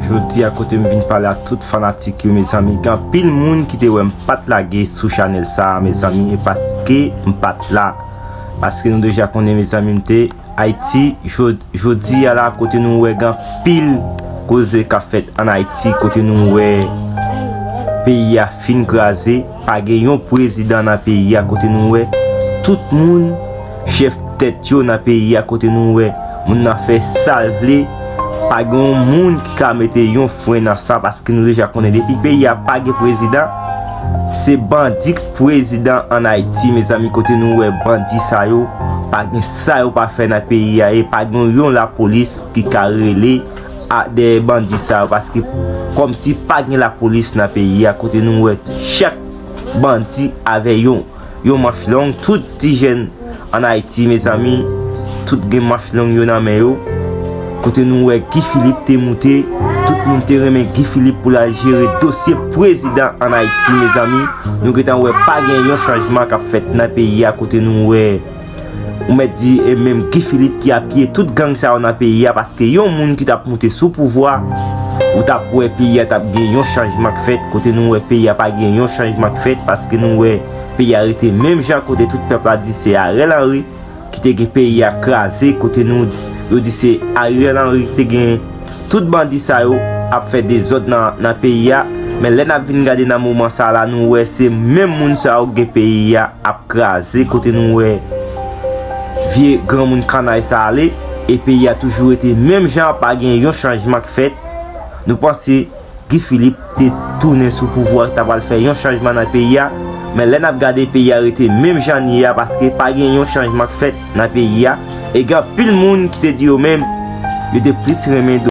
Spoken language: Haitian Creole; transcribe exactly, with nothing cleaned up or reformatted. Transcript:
Jodi a kote m vin pale a tout fanatik yo, mezanmi, gen anpil moun ki te wè m pa t lage sou chanèl sa a, mezanmi, e paske m pa t la. Paske nou deja konnen, mezanmi, m te Ayiti, jo-, jodi a la, kote nou wè gen anpil koze k ap fèt ann Ayiti, kote nou wè peyi a fin kraze, pa gen yon prezidan nan peyi a, kote nou wè tout moun chèf tèt yo nan peyi a, kote nou wè moun nan fè sa l vle, pa gen yon moun ki ka mete yon fren nan sa, paske nou deja konnen depi peyi a pa gen prezidan, se bandi k prezidan ann Ayiti, mezanmi, kote nou wè bandi sa yo, pa gen sa yo pa fè nan peyi a, e pa gen yon lapolis ki ka rele a dèyè bandi sa yo, paske kòmsi pa gen lapolis nan peyi a, kote nou wè chak bandi avè yon, yon manch long, tout ti jèn ann Ayiti, mezanmi, tout gen manch long yo nan men yo. Kote nou wè Guy Philippe te moute, tout moun te renmen Guy Philippe pou l al jere dosye prezidan ann Ayiti, mezanmi. Nou gentan wè pa gen yon chanjman k ap fèt nan peyi a, kote nou wè, ou mèt di, e menm Guy Philippe ki apiye tout gang sa yo nan peyi a, paske yon moun ki t ap moute sou pouvwa, ou t ap wè peyi a t ap gen yon chanjman k fèt, kote nou wè peyi a pa gen yon chanjman k fèt, paske nou wè peyi a rete menm jan, kote tout pèp la di se Ariel Henry ki te gen peyi a kraze, kote nou, yo di se Ariel Henry ki te gen tout bandi sa yo ap fè dezòd nan, nan peyi a. Men lè n ap vin gade nan moman sa la, nou wè se menm moun sa yo ki gen peyi a ap kraze, kote nou wè vye granmoun kanay sa ale, e peyi a toujou rete menm jan, pa gen yon chanjman k fèt. Nou panse Guy Philippe te tounen sou pouvwa, ta pral fè yon chanjman nan peyi a, men lè n ap gade, peyi a rete menm jan l ye a, paske pa gen yon chanjman k fèt nan peyi a, e gen anpil moun ki te di yo menm, yo te plis renmen